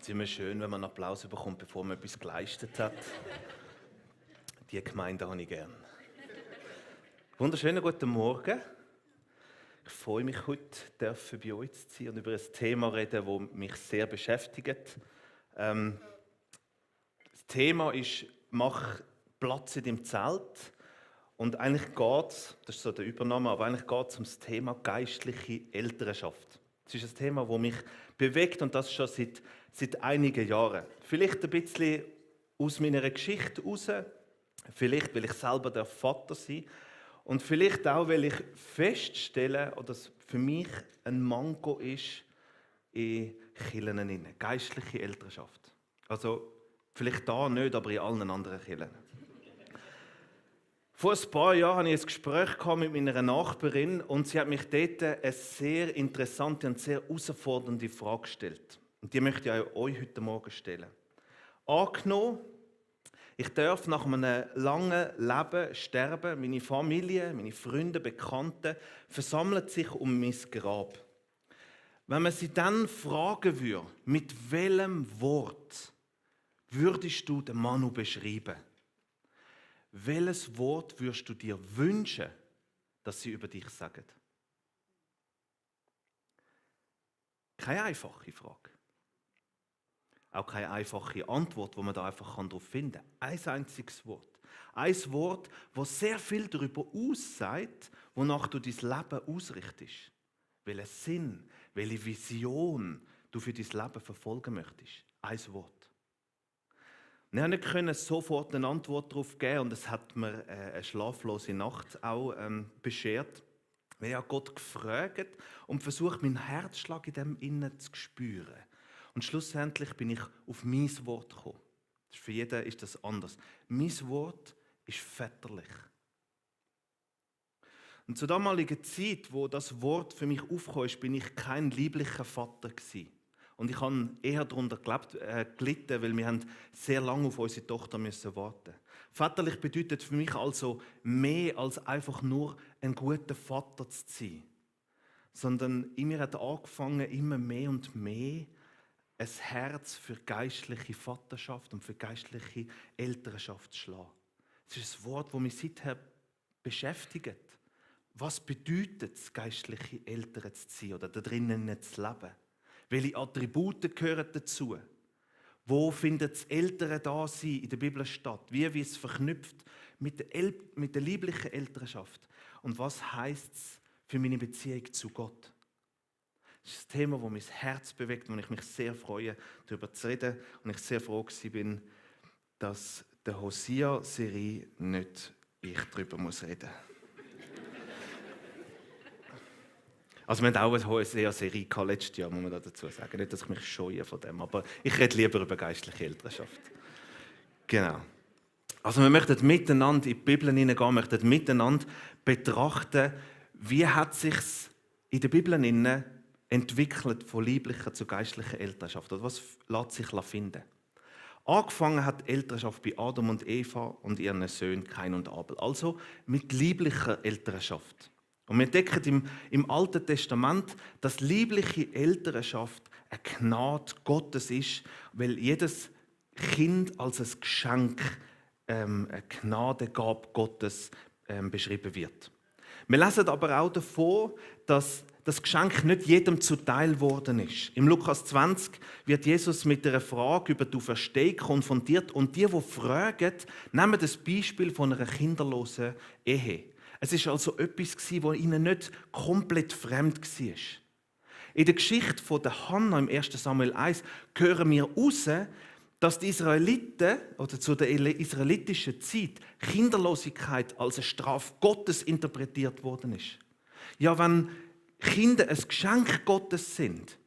Es ist immer schön, wenn man einen Applaus bekommt, bevor man etwas geleistet hat. Die Gemeinde habe ich gern. Wunderschönen guten Morgen. Ich freue mich, heute bei euch zu sein und über ein Thema reden, das mich sehr beschäftigt. Das Thema ist, mach Platz in deinem Zelt. Und eigentlich geht es, das ist so der Übernahme, aber eigentlich geht es um das Thema geistliche Elternschaft. Das ist ein Thema, das mich bewegt und das schon seit einigen Jahren. Vielleicht ein bisschen aus meiner Geschichte heraus, vielleicht weil ich selber der Vater sein und vielleicht auch, weil ich feststelle, oder es für mich ein Manko ist in Kirchen, geistliche Elternschaft. Also vielleicht da nicht, aber in allen anderen Kirchen. Vor ein paar Jahren hatte ich ein Gespräch mit meiner Nachbarin und sie hat mich dort eine sehr interessante und sehr herausfordernde Frage gestellt. Und die möchte ich auch euch heute Morgen stellen. Angenommen, ich darf nach einem langen Leben sterben, meine Familie, meine Freunde, Bekannte versammeln sich um mein Grab. Wenn man sie dann fragen würde, mit welchem Wort würdest du den Manu beschreiben? Welches Wort würdest du dir wünschen, dass sie über dich sagen? Keine einfache Frage. Auch keine einfache Antwort, wo man da einfach darauf finden kann. Ein einziges Wort. Ein Wort, das sehr viel darüber aussagt, wonach du dein Leben ausrichtest. Welchen Sinn, welche Vision du für dein Leben verfolgen möchtest. Ein Wort. Wir konnten nicht sofort eine Antwort darauf geben und es hat mir eine schlaflose Nacht auch beschert. Ich habe Gott gefragt und versucht, meinen Herzschlag in dem Innen zu spüren. Und schlussendlich bin ich auf mein Wort gekommen. Für jeden ist das anders. Mein Wort ist väterlich. Und zur damaligen Zeit, wo das Wort für mich aufkam, bin ich kein lieblicher Vater gewesen. Und ich habe eher darunter gelitten, weil wir sehr lange auf unsere Tochter warten mussten. Väterlich bedeutet für mich also mehr als einfach nur ein guter Vater zu sein. Sondern in mir hat angefangen, immer mehr und mehr ein Herz für geistliche Vaterschaft und für geistliche Elternschaft zu schlagen. Es ist ein Wort, das mich seither beschäftigt. Was bedeutet es, geistliche Eltern zu sein oder da drinnen zu leben? Welche Attribute gehören dazu? Wo findet das Eltern-Dasein in der Bibel statt? Wie wird es verknüpft mit der lieblichen Elternschaft? Und was heisst es für meine Beziehung zu Gott? Das ist ein Thema, das mein Herz bewegt und ich mich sehr freue, darüber zu reden. Und ich sehr froh bin, dass der Hosea-Serie nicht ich darüber reden muss. Also wir hatten auch eine Hosea-Serie letztes Jahr, muss man dazu sagen. Nicht, dass ich mich scheue von dem, aber ich rede lieber über geistliche Elternschaft. Genau. Also wir möchten miteinander in die Bibel hineingehen, möchten miteinander betrachten, wie hat sich in der Bibel entwickelt von lieblicher zu geistlicher Elternschaft. Oder was lässt sich finden? Angefangen hat die Elternschaft bei Adam und Eva und ihren Söhnen Kain und Abel. Also mit lieblicher Elternschaft. Und wir entdecken im Alten Testament, dass liebliche Elternschaft eine Gnade Gottes ist, weil jedes Kind als ein Geschenk, eine Gnadengabe Gottes beschrieben wird. Wir lesen aber auch davon, dass das Geschenk nicht jedem zuteil worden ist. Im Lukas 20 wird Jesus mit einer Frage über die Auferstehung konfrontiert und die fragen, nehmen das Beispiel von einer kinderlosen Ehe. Es war also etwas, das ihnen nicht komplett fremd war. In der Geschichte von der Hannah im 1. Samuel 1 hören wir heraus, dass die Israeliten oder zu der israelitischen Zeit Kinderlosigkeit als eine Strafe Gottes interpretiert worden ist. Ja, wenn Kinder ein Geschenk Gottes sind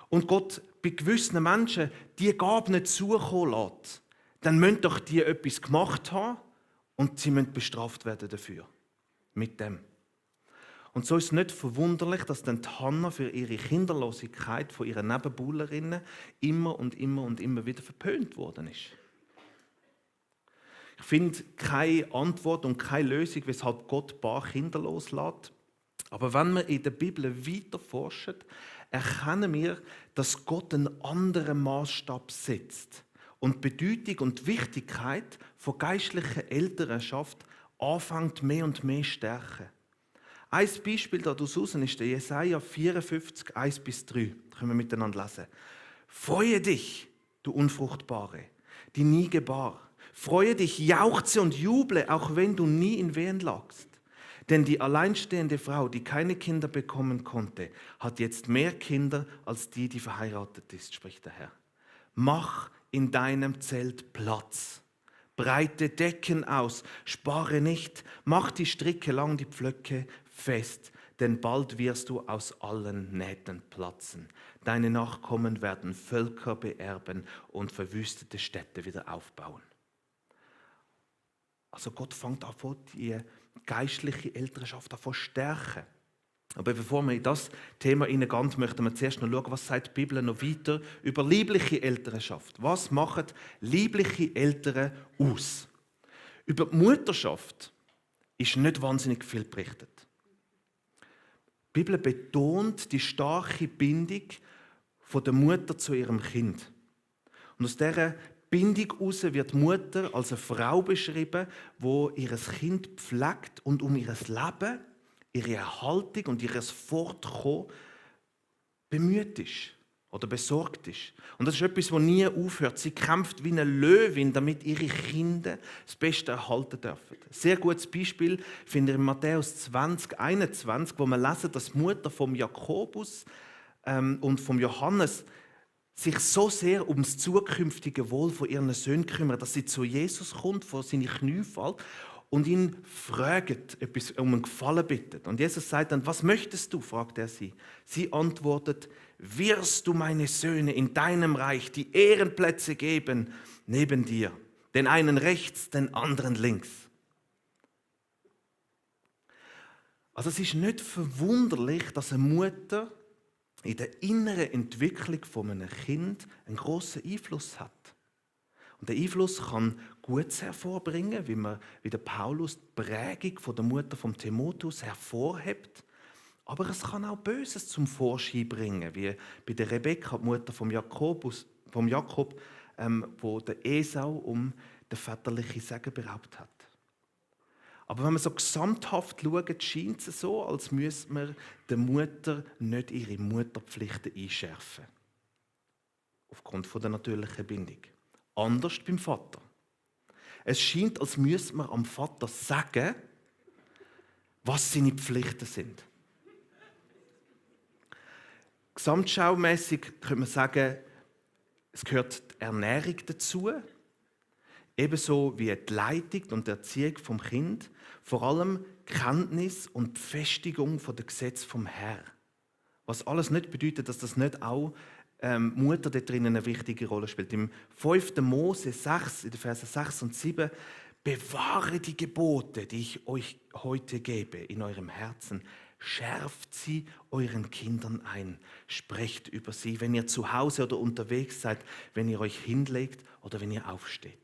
und Gott bei gewissen Menschen die Gabe nicht zukommen lässt, dann müssen doch die etwas gemacht haben und sie müssen bestraft werden dafür. Mit dem. Und so ist es nicht verwunderlich, dass dann Hannah für ihre Kinderlosigkeit von ihren Nebenbuhlerinnen immer und immer und immer wieder verpönt worden ist. Ich finde keine Antwort und keine Lösung, weshalb Gott ein paar Kinder loslässt. Aber wenn wir in der Bibel weiter forschen, erkennen wir, dass Gott einen anderen Maßstab setzt und die Bedeutung und die Wichtigkeit von geistlicher Elternschaft anfängt mehr und mehr zu stärken. Ein Beispiel daraus ist der Jesaja 54, 1-3. Das können wir miteinander lesen. Freue dich, du Unfruchtbare, die nie gebar. Freue dich, jauchze und juble, auch wenn du nie in Wehen lagst. Denn die alleinstehende Frau, die keine Kinder bekommen konnte, hat jetzt mehr Kinder als die, die verheiratet ist, spricht der Herr. Mach in deinem Zelt Platz. Breite Decken aus, spare nicht, mach die Stricke lang, die Pflöcke fest, denn bald wirst du aus allen Nähten platzen. Deine Nachkommen werden Völker beerben und verwüstete Städte wieder aufbauen. Also Gott fängt an, die geistliche Elternschaft an zu stärken. Aber bevor wir in das Thema hineingehen, möchten wir zuerst noch schauen, was sagt die Bibel noch weiter über liebliche Elternschaft. Was machen liebliche Eltern aus? Über die Mutterschaft ist nicht wahnsinnig viel berichtet. Die Bibel betont die starke Bindung von der Mutter zu ihrem Kind. Und aus dieser Bindung heraus wird die Mutter als eine Frau beschrieben, die ihr Kind pflegt und um ihr Leben, ihre Erhaltung und ihr Fortkommen bemüht ist oder besorgt ist. Und das ist etwas, das nie aufhört. Sie kämpft wie eine Löwin, damit ihre Kinder das Beste erhalten dürfen. Ein sehr gutes Beispiel finde ich in Matthäus 20, 21, wo man lesen, dass die Mutter vom Jakobus und vom Johannes sich so sehr um das zukünftige Wohl von ihren Söhnen kümmert, dass sie zu Jesus kommt, vor seine Knie fällt und ihn fragt, etwas um einen Gefallen bittet. Und Jesus sagt dann, was möchtest du, fragt er sie. Sie antwortet, wirst du meine Söhne in deinem Reich die Ehrenplätze geben neben dir, den einen rechts, den anderen links. Also es ist nicht verwunderlich, dass eine Mutter in der inneren Entwicklung von einem Kind einen grossen Einfluss hat. Und der Einfluss kann Gutes hervorbringen, wie der Paulus die Prägung von der Mutter von Timotheus hervorhebt. Aber es kann auch Böses zum Vorschein bringen, wie bei der Rebekka, die Mutter vom Jakob, wo der Esau um den väterlichen Segen beraubt hat. Aber wenn man so gesamthaft schaut, scheint es so, als müsste man der Mutter nicht ihre Mutterpflichten einschärfen. Aufgrund von der natürlichen Bindung. Anders beim Vater. Es scheint, als müsste man am Vater sagen, was seine Pflichten sind. Gesamtschaumässig könnte man sagen, es gehört die Ernährung dazu, ebenso wie die Leitung und die Erziehung vom Kind, vor allem Kenntnis und Befestigung der Gesetze vom Herrn. Was alles nicht bedeutet, dass das nicht auch Mutter dort drinnen eine wichtige Rolle spielt. Im 5. Mose 6, in den Versen 6 und 7, bewahre die Gebote, die ich euch heute gebe, in eurem Herzen. Schärft sie euren Kindern ein. Sprecht über sie, wenn ihr zu Hause oder unterwegs seid, wenn ihr euch hinlegt oder wenn ihr aufsteht.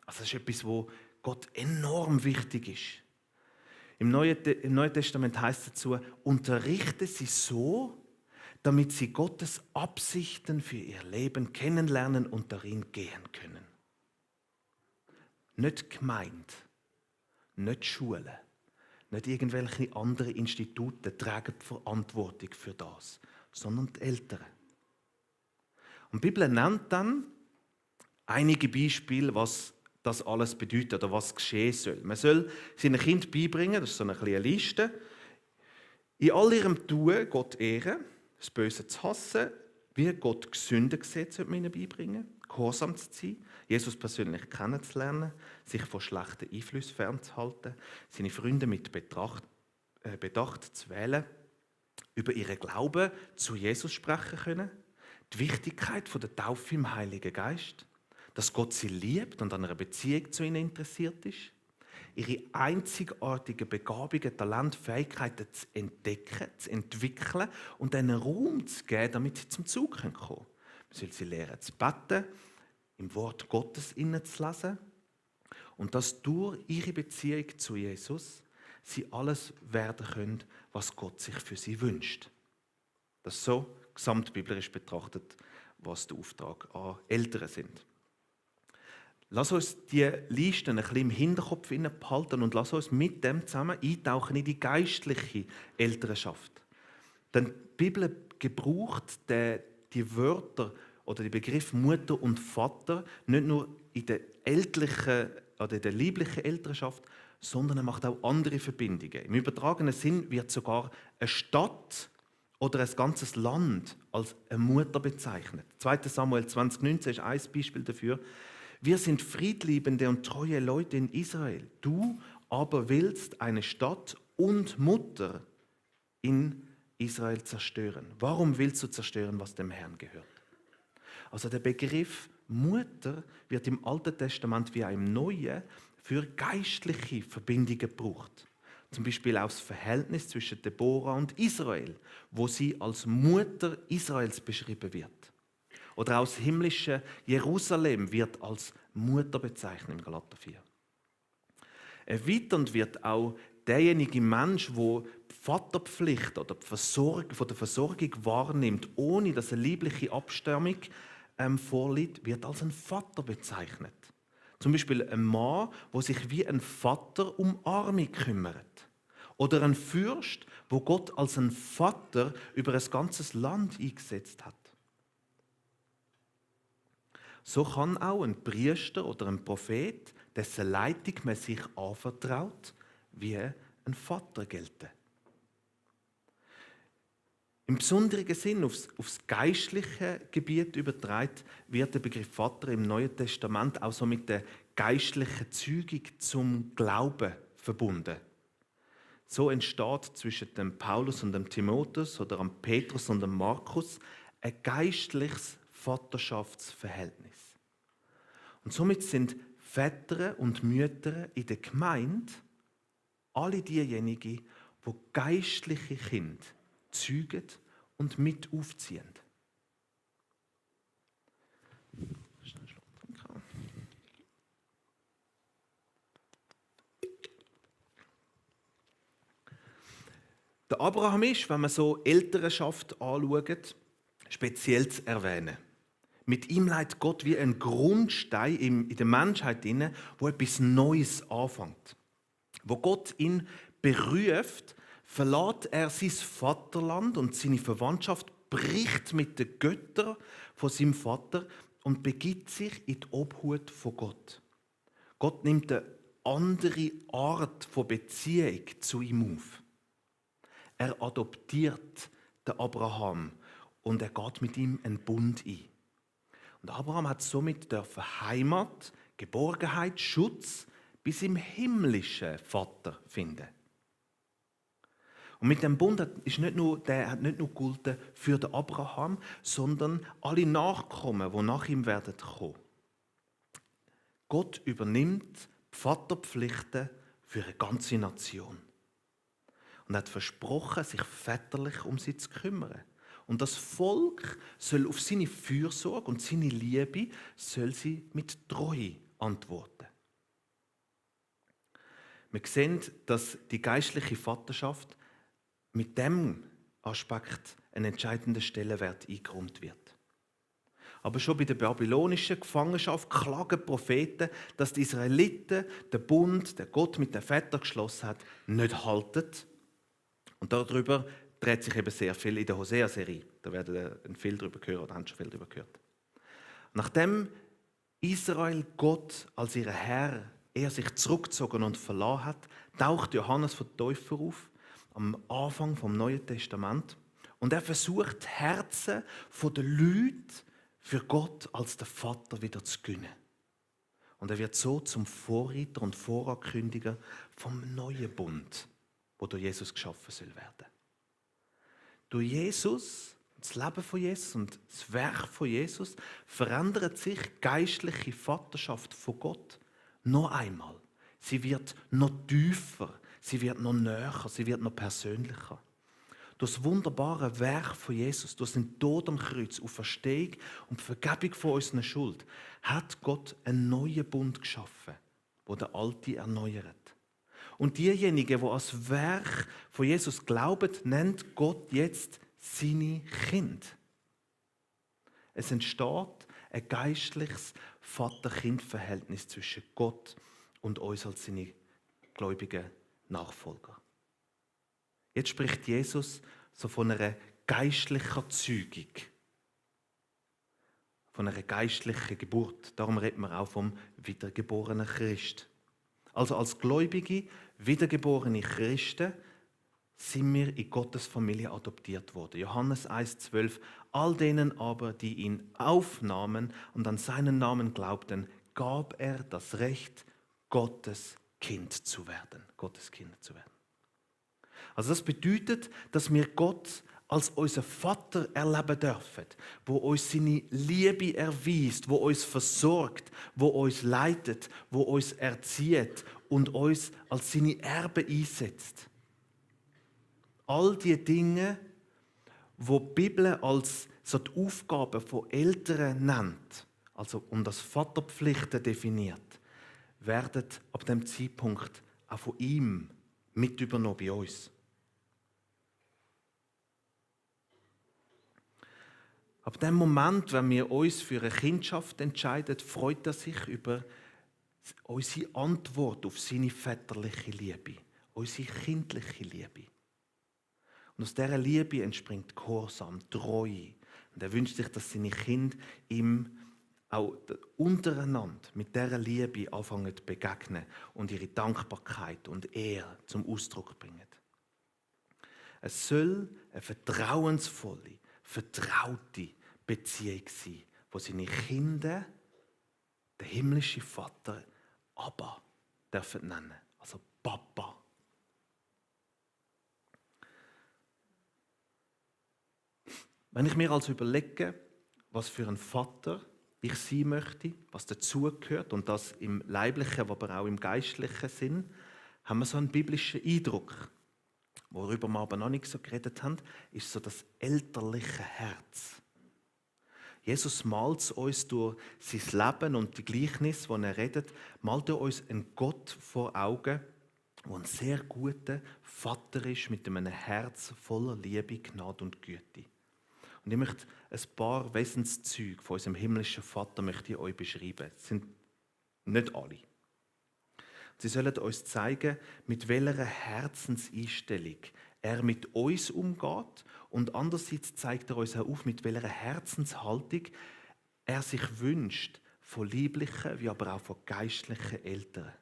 Also das ist etwas, wo Gott enorm wichtig ist. Im Neuen Testament heißt es dazu, unterrichte sie so, damit sie Gottes Absichten für ihr Leben kennenlernen und darin gehen können. Nicht Gemeinde, nicht Schule, nicht irgendwelche anderen Institute tragen die Verantwortung für das, sondern die Eltern. Und die Bibel nennt dann einige Beispiele, was das alles bedeutet oder was geschehen soll. Man soll seinen Kind beibringen, das ist so eine kleine Liste, in all ihrem Tun Gott ehren, das Böse zu hassen, wie Gott gesünder sieht, sollte man ihnen beibringen, gehorsam zu sein, Jesus persönlich kennenzulernen, sich von schlechten Einflüssen fernzuhalten, seine Freunde mit Bedacht zu wählen, über ihren Glauben zu Jesus sprechen können, die Wichtigkeit der Taufe im Heiligen Geist, dass Gott sie liebt und an einer Beziehung zu ihnen interessiert ist, ihre einzigartigen Begabungen, Talente, Fähigkeiten zu entdecken, zu entwickeln und ihnen Raum zu geben, damit sie zum Zug kommen können. Man soll sie lernen zu beten, im Wort Gottes zu lesen und dass durch ihre Beziehung zu Jesus sie alles werden können, was Gott sich für sie wünscht. Dass so gesamtbiblisch betrachtet, was der Auftrag an Eltern sind. Lass uns die Listen ein bisschen im Hinterkopf behalten und lass uns mit dem zusammen eintauchen in die geistliche Elternschaft. Denn die Bibel gebraucht die Wörter oder den Begriff Mutter und Vater nicht nur in der elterlichen oder in der lieblichen Elternschaft, sondern er macht auch andere Verbindungen. Im übertragenen Sinn wird sogar eine Stadt oder ein ganzes Land als eine Mutter bezeichnet. 2. Samuel 20,19 ist ein Beispiel dafür. Wir sind friedliebende und treue Leute in Israel. Du aber willst eine Stadt und Mutter in Israel zerstören. Warum willst du zerstören, was dem Herrn gehört? Also der Begriff Mutter wird im Alten Testament wie auch im Neuen für geistliche Verbindungen gebraucht. Zum Beispiel auch das Verhältnis zwischen Deborah und Israel, wo sie als Mutter Israels beschrieben wird. Oder auch das himmlische Jerusalem wird als Mutter bezeichnet im Galater 4. Erweiternd wird auch derjenige Mensch, der die Vaterpflicht oder die von der Versorgung wahrnimmt, ohne dass eine liebliche Abstammung vorliegt, wird als ein Vater bezeichnet. Zum Beispiel ein Mann, der sich wie ein Vater um Arme kümmert. Oder ein Fürst, wo Gott als ein Vater über ein ganzes Land eingesetzt hat. So kann auch ein Priester oder ein Prophet, dessen Leitung man sich anvertraut, wie ein Vater gelten. Im besonderen Sinn aufs geistliche Gebiet übertragen wird der Begriff Vater im Neuen Testament auch so mit der geistlichen Zeugung zum Glauben verbunden. So entsteht zwischen dem Paulus und dem Timotheus oder dem Petrus und dem Markus ein geistliches Vaterschaftsverhältnis. Und somit sind Väter und Mütter in der Gemeinde alle diejenigen, die geistliche Kinder zeugen und mit aufziehen. Der Abraham ist, wenn man so Elternschaft anschaut, speziell zu erwähnen. Mit ihm leitet Gott wie ein Grundstein in der Menschheit inne, wo etwas Neues anfängt. Wo Gott ihn beruft, verlässt er sein Vaterland und seine Verwandtschaft, bricht mit den Göttern von seinem Vater und begibt sich in die Obhut von Gott. Gott nimmt eine andere Art von Beziehung zu ihm auf. Er adoptiert den Abraham und er geht mit ihm einen Bund ein. Und Abraham hat somit Heimat, Geborgenheit, Schutz bis im himmlischen Vater finden. Und mit dem Bund hat nicht nur gegolten für den Abraham, sondern alle Nachkommen, die nach ihm werden kommen. Gott übernimmt die Vaterpflichten für eine ganze Nation. Und hat versprochen, sich väterlich um sie zu kümmern. Und das Volk soll auf seine Fürsorge und seine Liebe soll sie mit Treue antworten. Wir sehen, dass die geistliche Vaterschaft mit dem Aspekt einen entscheidenden Stellenwert eingeräumt wird. Aber schon bei der babylonischen Gefangenschaft klagen Propheten, dass die Israeliten den Bund, den Gott mit den Vätern geschlossen hat, nicht halten. Und darüber dreht sich eben sehr viel in der Hosea-Serie. Da werden wir viel darüber hören oder haben schon viel darüber gehört. Nachdem Israel Gott als ihr Herr, er sich zurückgezogen und verlassen hat, taucht Johannes von Täufer auf, am Anfang vom Neuen Testament. Und er versucht, die Herzen der Leute für Gott als den Vater wieder zu gewinnen. Und er wird so zum Vorreiter und Vorankündiger vom neuen Bund, wo durch Jesus geschaffen soll werden. Durch Jesus, das Leben von Jesus und das Werk von Jesus verändert sich die geistliche Vaterschaft von Gott noch einmal. Sie wird noch tiefer, sie wird noch näher, sie wird noch persönlicher. Durch das wunderbare Werk von Jesus, durch den Tod am Kreuz, Auferstehung und die Vergebung von unserer Schuld, hat Gott einen neuen Bund geschaffen, der den alten erneuert. Und diejenigen, die an das Werk von Jesus glauben, nennt Gott jetzt seine Kinder. Es entsteht ein geistliches Vater-Kind-Verhältnis zwischen Gott und uns als seine gläubigen Nachfolger. Jetzt spricht Jesus so von einer geistlichen Zeugung, von einer geistlichen Geburt. Darum reden wir auch vom wiedergeborenen Christ. Also als gläubige, wiedergeborene Christen sind wir in Gottes Familie adoptiert worden. Johannes 1,12. All denen aber, die ihn aufnahmen und an seinen Namen glaubten, gab er das Recht, Gottes Kind zu werden. Gottes Kind zu werden. Also das bedeutet, dass wir Gott als unser Vater erleben dürfen, wo uns seine Liebe erweist, wo uns versorgt, wo uns leitet, wo uns erzieht und uns als seine Erben einsetzt. All die Dinge, wo die Bibel als so die Aufgaben von Eltern nennt, also und als Vaterpflichten definiert, werden ab dem Zeitpunkt auch von ihm mit übernommen bei uns. Ab dem Moment, wenn wir uns für eine Kindschaft entscheiden, freut er sich über unsere Antwort auf seine väterliche Liebe, unsere kindliche Liebe. Und aus dieser Liebe entspringt Gehorsam, Treue. Und er wünscht sich, dass seine Kinder ihm auch untereinander mit dieser Liebe anfangen zu begegnen und ihre Dankbarkeit und Ehre zum Ausdruck bringen. Es soll eine vertrauensvolle, vertraute Beziehung sein, wo seine Kinder den himmlischen Vater Abba dürfen nennen, also Papa. Wenn ich mir also überlege, was für ein Vater ich sein möchte, was dazugehört, und das im leiblichen, aber auch im geistlichen Sinn, haben wir so einen biblischen Eindruck. Worüber wir aber noch nicht so geredet haben, ist so das elterliche Herz. Jesus malt es uns durch sein Leben und die Gleichnis, die er redet, malt er uns einen Gott vor Augen, der ein sehr guter Vater ist, mit einem Herz voller Liebe, Gnade und Güte. Und ich möchte ein paar Wesenszüge von unserem himmlischen Vater möchte ich euch beschreiben. Es sind nicht alle. Sie sollen uns zeigen, mit welcher Herzenseinstellung er mit uns umgeht, und andererseits zeigt er uns auch auf, mit welcher Herzenshaltung er sich wünscht, von lieblichen wie aber auch von geistlichen Eltern.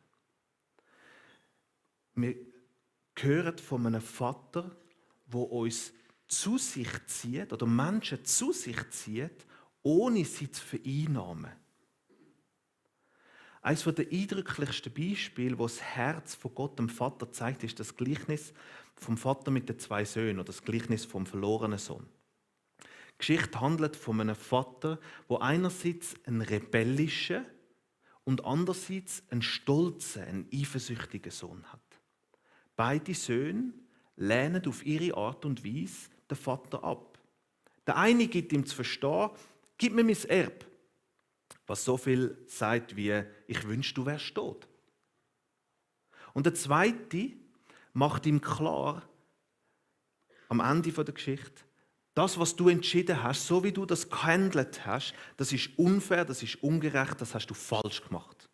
Wir hören von einem Vater, der uns zu sich zieht oder Menschen zu sich zieht, ohne sie zu vereinnahmen. Eines der eindrücklichsten Beispiele, das das Herz von Gott, dem Vater, zeigt, ist das Gleichnis vom Vater mit den 2 Söhnen oder das Gleichnis vom verlorenen Sohn. Die Geschichte handelt von einem Vater, der einerseits einen rebellischen und andererseits einen stolzen, einen eifersüchtigen Sohn hat. Beide Söhne lehnen auf ihre Art und Weise den Vater ab. Der eine gibt ihm zu verstehen, gib mir mein Erbe. Was so viel sagt wie, ich wünsche, du wärst tot. Und der zweite macht ihm klar, am Ende der Geschichte, das, was du entschieden hast, so wie du das gehandelt hast, das ist unfair, das ist ungerecht, das hast du falsch gemacht.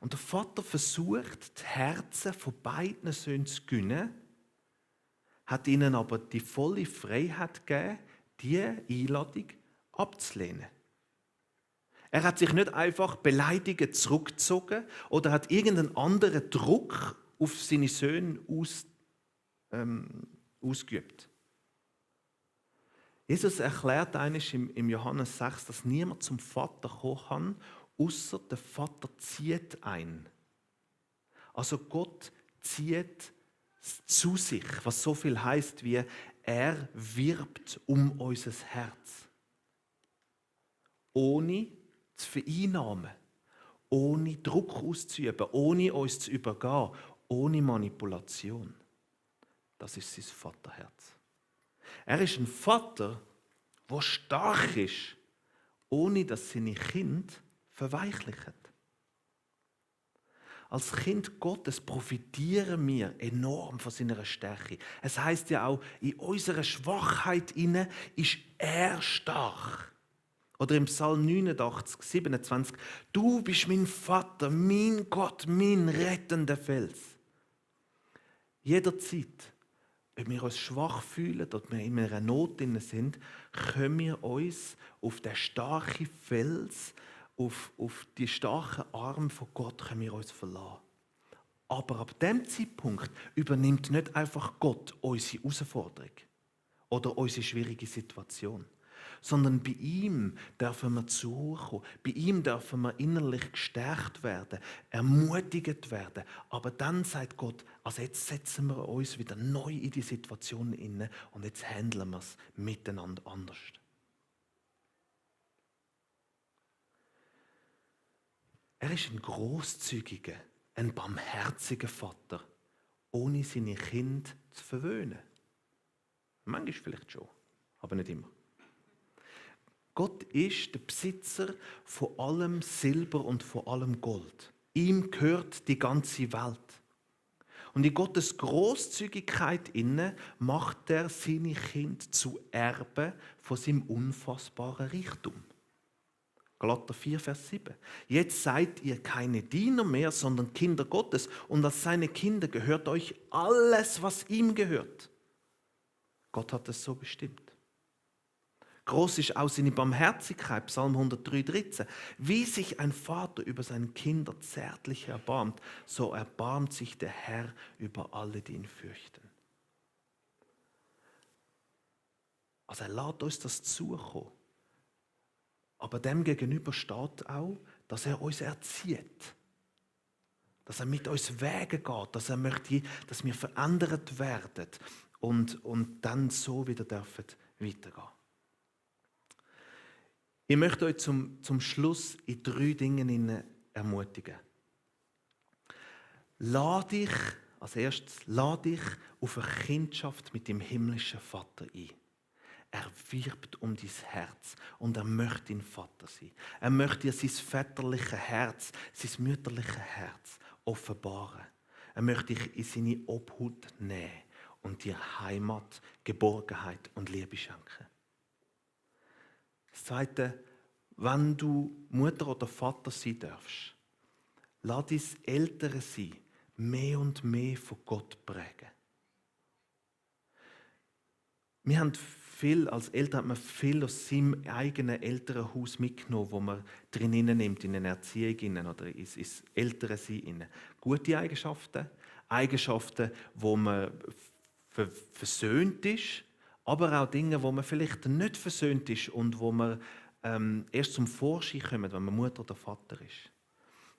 Und der Vater versucht, die Herzen von beiden Söhnen zu gewinnen, hat ihnen aber die volle Freiheit gegeben, diese Einladung abzulehnen. Er hat sich nicht einfach beleidigend zurückgezogen oder hat irgendeinen anderen Druck auf seine Söhne ausgeübt. Jesus erklärt eines im Johannes 6, dass niemand zum Vater kommen kann, außer der Vater zieht ein. Also Gott zieht zu sich, was so viel heißt wie er wirbt um unser Herz. Ohne zu vereinnahmen, ohne Druck auszuüben, ohne uns zu übergehen, ohne Manipulation. Das ist sein Vaterherz. Er ist ein Vater, der stark ist, ohne dass seine Kinder verweichlichen. Als Kind Gottes profitieren wir enorm von seiner Stärke. Es heißt ja auch, in unserer Schwachheit inne ist er stark. Oder im Psalm 89, 27, du bist mein Vater, mein Gott, mein rettender Fels. Jederzeit, ob wir uns schwach fühlen oder wir in einer Not sind, können wir uns auf den starken Fels, auf die starken Arme von Gott können wir uns verlassen. Aber ab dem Zeitpunkt übernimmt nicht einfach Gott unsere Herausforderung oder unsere schwierige Situation, sondern bei ihm dürfen wir zur Ruhe kommen. Bei ihm dürfen wir innerlich gestärkt werden, ermutigt werden. Aber dann sagt Gott, also jetzt setzen wir uns wieder neu in die Situation hinein und jetzt handeln wir es miteinander anders. Er ist ein grosszügiger, ein barmherziger Vater, ohne seine Kinder zu verwöhnen. Manchmal vielleicht schon, aber nicht immer. Gott ist der Besitzer von allem Silber und von allem Gold. Ihm gehört die ganze Welt. Und in Gottes Großzügigkeit inne macht er seine Kinder zu Erben von seinem unfassbaren Reichtum. Galater 4, Vers 7. Jetzt seid ihr keine Diener mehr, sondern Kinder Gottes. Und als seine Kinder gehört euch alles, was ihm gehört. Gott hat es so bestimmt. Groß ist auch seine Barmherzigkeit, Psalm 103, 13. Wie sich ein Vater über seine Kinder zärtlich erbarmt, so erbarmt sich der Herr über alle, die ihn fürchten. Also er lässt uns das zukommen. Aber dem gegenüber steht auch, dass er uns erzieht. Dass er mit uns Wege geht, dass er möchte, dass wir verändert werden und dann so wieder dürfen weitergehen. Ich möchte euch zum Schluss in 3 Dingen ermutigen. Als erstes, lade dich auf eine Kindschaft mit dem himmlischen Vater ein. Er wirbt um dein Herz und er möchte dein Vater sein. Er möchte dir sein väterliches Herz, sein mütterliches Herz offenbaren. Er möchte dich in seine Obhut nehmen und dir Heimat, Geborgenheit und Liebe schenken. Das Zweite, wenn du Mutter oder Vater sein darfst, lass dein Ältere sein mehr und mehr von Gott prägen. Als Eltern hat man viel aus seinem eigenen Elternhaus mitgenommen, wo man drin nimmt, in eine Erziehung oder ins ältere Sein. Gute Eigenschaften, wo man versöhnt ist, aber auch Dinge, wo man vielleicht nicht versöhnt ist und wo man erst zum Vorschein kommt, wenn man Mutter oder Vater ist.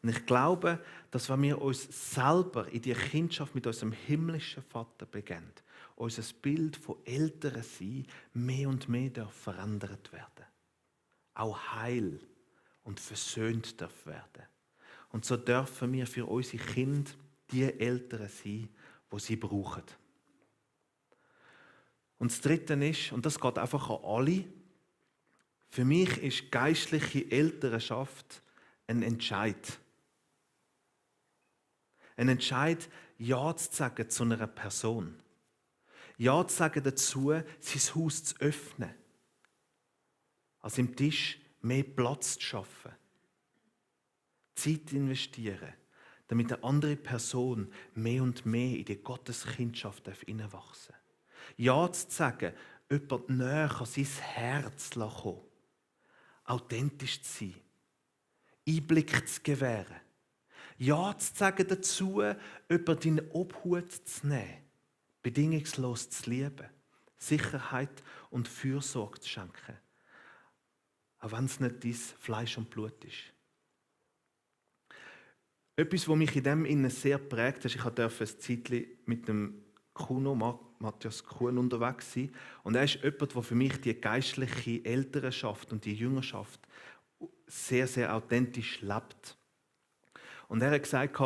Und ich glaube, dass wenn wir uns selber in die Kindschaft mit unserem himmlischen Vater beginnen, unser Bild von älteren Sein mehr und mehr verändert werden. Auch heil und versöhnt darf werden. Und so dürfen wir für unsere Kinder die Eltern sein, die sie brauchen. Und das Dritte ist, und das geht einfach an alle, für mich ist geistliche Elternschaft ein Entscheid. Ein Entscheid, Ja zu sagen zu einer Person. Ja zu sagen dazu, sein Haus zu öffnen. Also im Tisch mehr Platz zu schaffen. Zeit investieren, damit eine andere Person mehr und mehr in die Gotteskindschaft hineinwachsen darf. Ja zu sagen, jemand näher an sein Herz zu kommen. Authentisch zu sein. Einblick zu gewähren. Ja zu sagen dazu, jemand in Obhut zu nehmen. Bedingungslos zu lieben. Sicherheit und Fürsorge zu schenken. Auch wenn es nicht dein Fleisch und Blut ist. Etwas, was mich in dem Innen sehr prägt, ist, ich durfte ein Zeitchen mit dem Kuno, Matthias Kuhn, unterwegs sein. Und er ist jemand, der für mich die geistliche Elternschaft und die Jüngerschaft sehr, sehr authentisch lebt. Und er hat gesagt,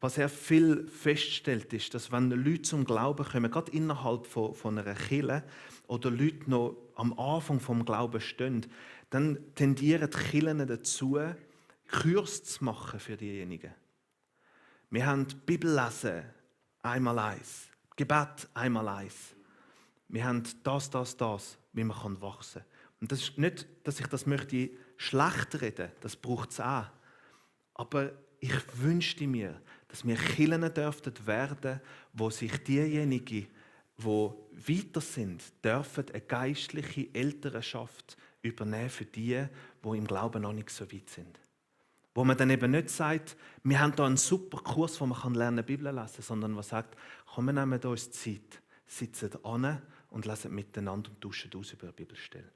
was er viel feststellt, ist, dass wenn Leute zum Glauben kommen, gerade innerhalb von einer Kirche oder Leute noch am Anfang vom Glauben stehen, dann tendieren die Kirchen dazu, Kurs zu machen für diejenigen. Wir haben Bibellesen, einmal eins. Gebet, einmal eins. Wir haben das, wie man wachsen kann. Und das ist nicht, dass ich das möchte schlecht reden, das braucht es auch. Aber ich wünschte mir, dass wir Kirchen dürften werden, wo sich diejenigen, die weiter sind, dürfen eine geistliche Elternschaft übernehmen für die, die im Glauben noch nicht so weit sind. Wo man dann eben nicht sagt, wir haben hier einen super Kurs, wo man lernen Bibel lesen, sondern man sagt, komm, wir nehmen uns Zeit, sitzen an und lesen miteinander und tauschen aus über eine Bibelstelle.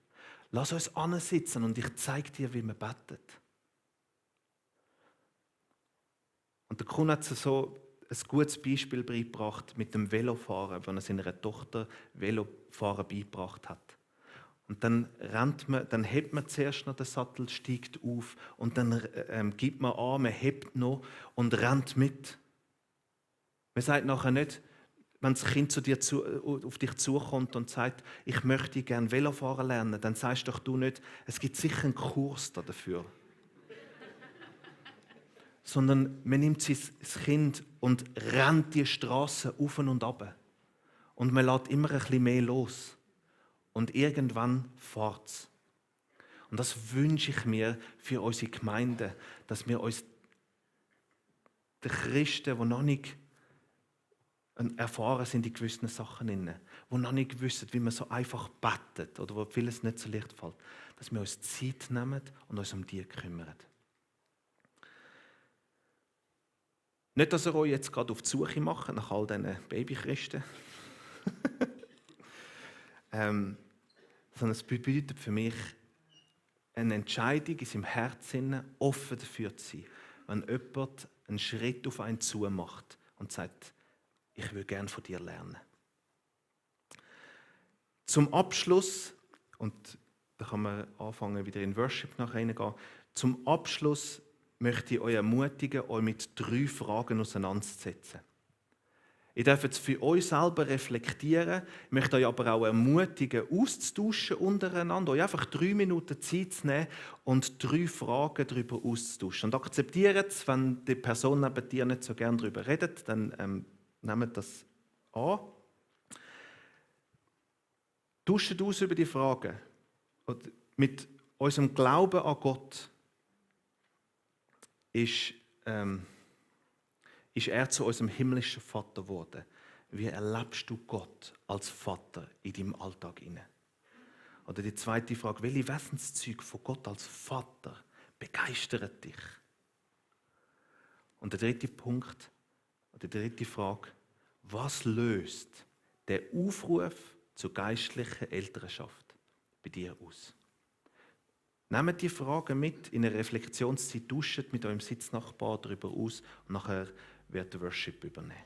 Lass uns ansitzen und ich zeige dir, wie man betet. Und der Kuhn hat so ein gutes Beispiel beigebracht mit dem Velofahren, wenn er seiner Tochter Velofahren beigebracht hat. Und dann hebt man zuerst noch den Sattel, steigt auf und dann gibt man an, man hebt noch und rennt mit. Man sagt nachher nicht, wenn das Kind auf dich zukommt und sagt, ich möchte gerne Velofahren lernen, dann sagst doch du nicht, es gibt sicher einen Kurs dafür. Sondern man nimmt das Kind und rennt die Straße auf und ab. Und man lässt immer ein bisschen mehr los. Und irgendwann fährt es. Und das wünsche ich mir für unsere Gemeinde, dass wir uns den Christen, die noch nicht erfahren sind in gewissen Sachen, die noch nicht wissen, wie man so einfach betet oder wo vieles nicht so leicht fällt, dass wir uns Zeit nehmen und uns um die kümmern. Nicht, dass ihr euch jetzt gerade auf die Suche macht nach all diesen Babychristen. Sondern es bedeutet für mich, eine Entscheidung in seinem Herzen offen dafür zu sein. Wenn jemand einen Schritt auf einen zu macht und sagt, ich will gerne von dir lernen. Zum Abschluss, und da kann man anfangen, wieder in Worship nachher reingehen, zum Abschluss möchte ich euch ermutigen, euch mit 3 Fragen auseinanderzusetzen. Ihr dürft es für euch selber reflektieren, ich möchte euch aber auch ermutigen, auszutauschen untereinander, euch einfach 3 Minuten Zeit zu nehmen und 3 Fragen darüber auszutauschen. Und akzeptiert es, wenn die Person neben dir nicht so gerne darüber redet, dann nehmt das an. Tauscht aus über die Fragen. Und mit unserem Glauben an Gott ist er zu unserem himmlischen Vater geworden. Wie erlebst du Gott als Vater in deinem Alltag inne? Oder die zweite Frage, welche Wesenszüge von Gott als Vater begeistern dich? Und der dritte Punkt, oder die dritte Frage, was löst der Aufruf zur geistlichen Elternschaft bei dir aus? Nehmt die Fragen mit in eine Reflexionszeit, tauscht mit eurem Sitznachbar darüber aus und nachher wird der Worship übernehmen.